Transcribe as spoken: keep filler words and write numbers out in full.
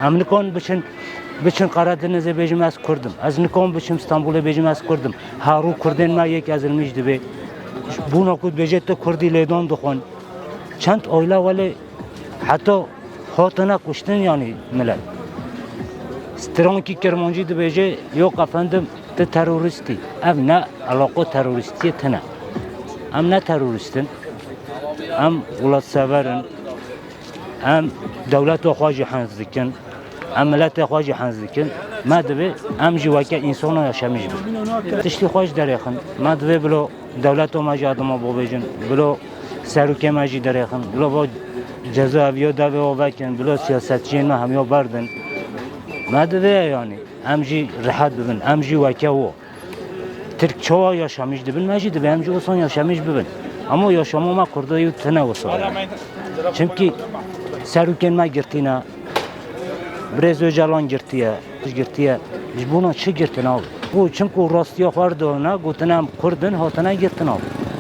Em nikan biçin, biçin Qeredenizê bêjim ez Kurd im. Ez nikan biçim Stenbolê bêjim ez Kurd im. Herû Kurdên me yek ezilmiş dibe. Bûna ku dibêje tu Kurdî lêdan dixwin. Çend aile welê heta hatine kuştin yanî milet. Strankî Kirmancî dibêje yok efendim tu terorîst î. Ev ne elaqo terorîstiyê tine. Em ne terorîst in. Em welatsever in. Em dewleta xwe jî hez dikin. Em miletê xwe jî hez dikin. Me divê em jî weke însana yaşamîş bin. Tiştî xwe ji derêxin. Me divê bilo dewleta me jî adima bavêjin. Bilo serokê me jî derêxin. Bilo bo cezaeviya devê wan vekin. Bilo siyasetçiyên me hemiya berdin. Me divê yanî em jî rehet bibin. Em jî weke wan. Tirk çawa yaşamîş dibin, me jî divê em jî wisa yaşamîş bibin. Ama yaşama me Kurda yû tine wisa. Çimkî serokên me girtîne, Birêz Ocalan girtiye, girtiye. Ji bona çi girtin abi? Û çimku rastiya xwe dane, gotine em Kurd in, hatine girtin abi.